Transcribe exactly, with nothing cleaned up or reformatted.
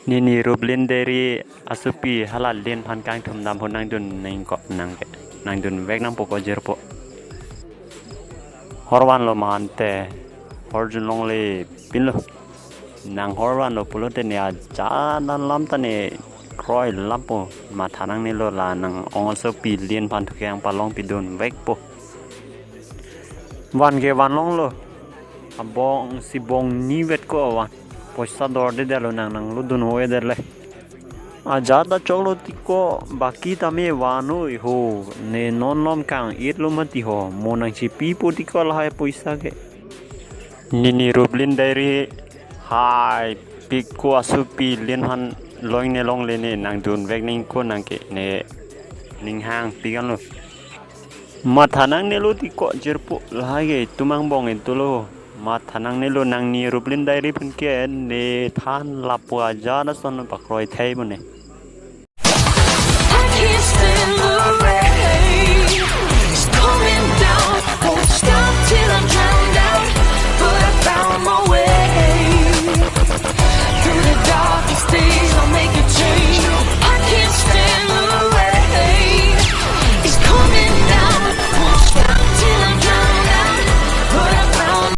Nini Ruplin Diary asopi hala lin aphan kangthum dam aphan nangdun nangkok nangke. Nangdun vek nangpo ko jirpo. Horvan lo mante. Horjun longle pinlo. Nang horvan lo pulote ne aja dan lam ta ne kroi lampo. Matha nangnelo la nang ong asopi lin aphan thukeng palong pidun vekpo. Van ke van longlo. Abong si bong ni vet ko avan. Poisa dorde dalo nang nanglo dun ho edele. Aja ta choklo tiko baki tame vano iho. Ne non lom kang-it lo mati ho. Mo nangchipipo tiko lahai poisa ke. Nini Ruplin Diary hai pik ko asopi lin aphan loing ne longle ne nangdun vek nangkok nangke ne ninghang pikan lo. Matha nangnelo tiko jirpo lahai ke tumang bong itu lo. Matha nangnelo nangni Ruplin Diary aphan ke ne than lapu aja na son pakroi thai bone.